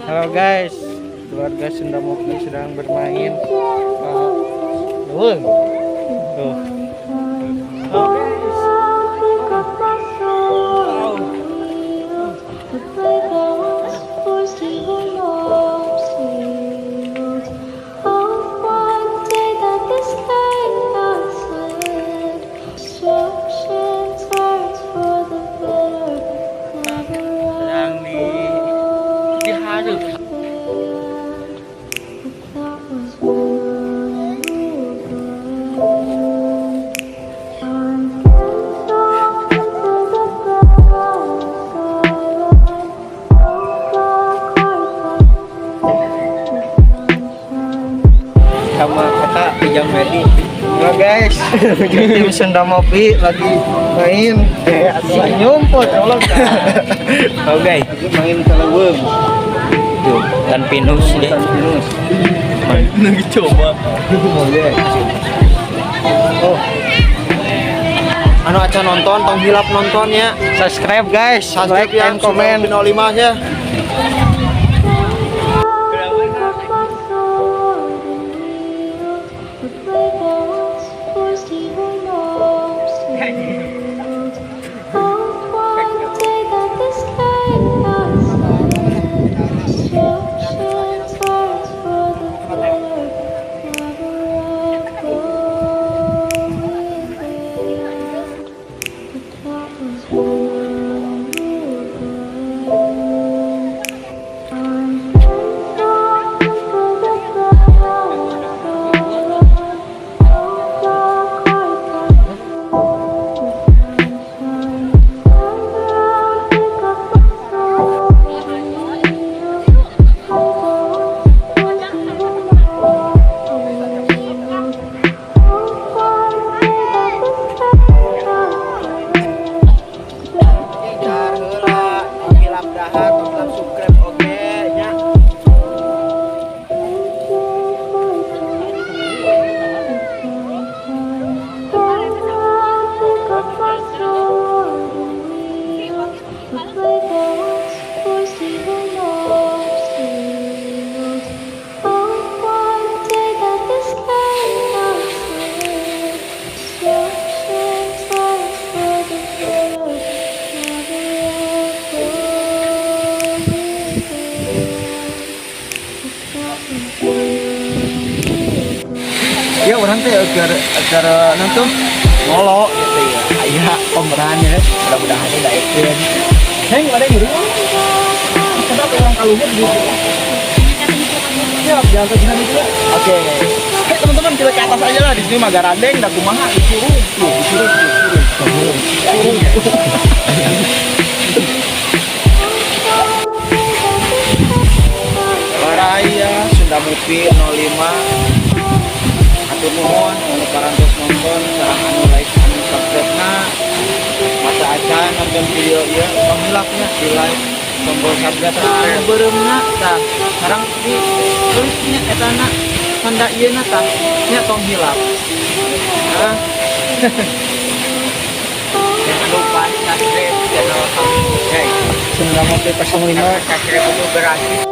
Halo guys, keluarga Sunda Mopi sedang bermain. Tuh. Halo guys. Wow. Sedang di diharap. Sama kata Ujang Medi. Halo guys, tim Sunda Mopi lagi main. Atuh nyumput tolong. Oh guys, Lagi main ka leuweung. Tuh, kan pinus deh. Hutan pinus. Lagi coba. Oke. Oh, Anu acan nonton, tong hilap nonton ya. Subscribe guys, like and comment. 05 ya. Jar heula, tong hilap dahar, tong hilap subscribe oge nya. Ya urang teh keur nonton ngolo gitu ya. Aya pemerannya, mudah-mudahan daekeun. Heng, ada guru. Kenapa orang kaluhur gitu? Siap, jangan ke sini juga. Oke. Hei teman-teman, kita ke atas aja lah. Di sini mah garandeng, da kumaha disuruh. Tuh, disuruh, disuruh. Disuruh. Baraya Sunda Mupi 05, hatur nuhun anu parantos nonton sareng anu like, anu subscribe na. Masa acan nonton video ieu, tong hilap nya di like, tombol subscribe, anu beureumna tah sareng di terus nya etana tanda ieu na tah nya, tong hilap. Nah. Jangan lupa subscribe channel kami. Guys, Sunda Mopi 05. Subscribe itu gratis.